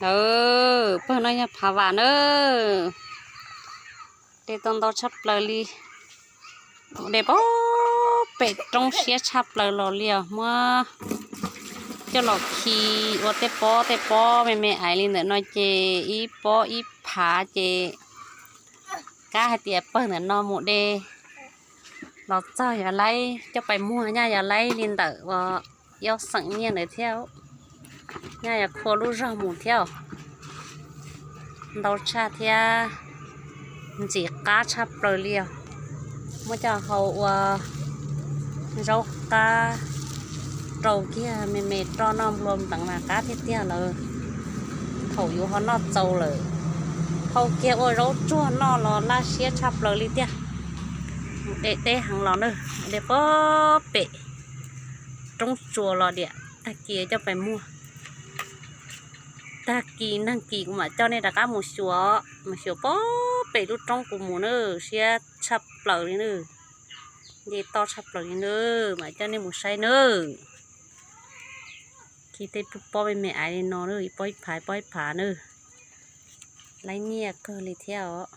Aw, pawg no yog phav vam na. De tau ntau tshaj plaws li. De pem roob siab tshaj plaws los li os, muab coj los khi ua tej pob tej pob me me aiv li ntawm no ces ib pob ib phav ces kab hais tias pawg ntawm no mus de los txog yog laib coj pais muag, nyaj yog laib li ntawm uas yau xeem nyiaj ntawd thiab. Nyaj yog khua lub zog mus thiab. Ntau tshaj thiab ntxim qab tshaj plaws li os. Muab coj hau ua zaub qab, rau kiag me me roj noj nplua nteev mas qab tiag tiag lawm. Thaum yus ho noj txaus lawm, hau kiag ua zaub tsuag noj los laj siab tshaj plaws li tiag. De deb heev los na, de pem roob tsuas los diam, tag kis coj pais muag. Tag kis nag kis kuv mam coj nej rov qab mus xyuas, mus xyuas pem lub roob kuv mus na, siab tshaj plaws li na. Nce toj tshaj plaws li na, mam coj nej mus saib na. Khi tej pob me me aiv li no na, ib pob ib phav ib pob ib phav na. Laib nyiaj kawg li thiab os.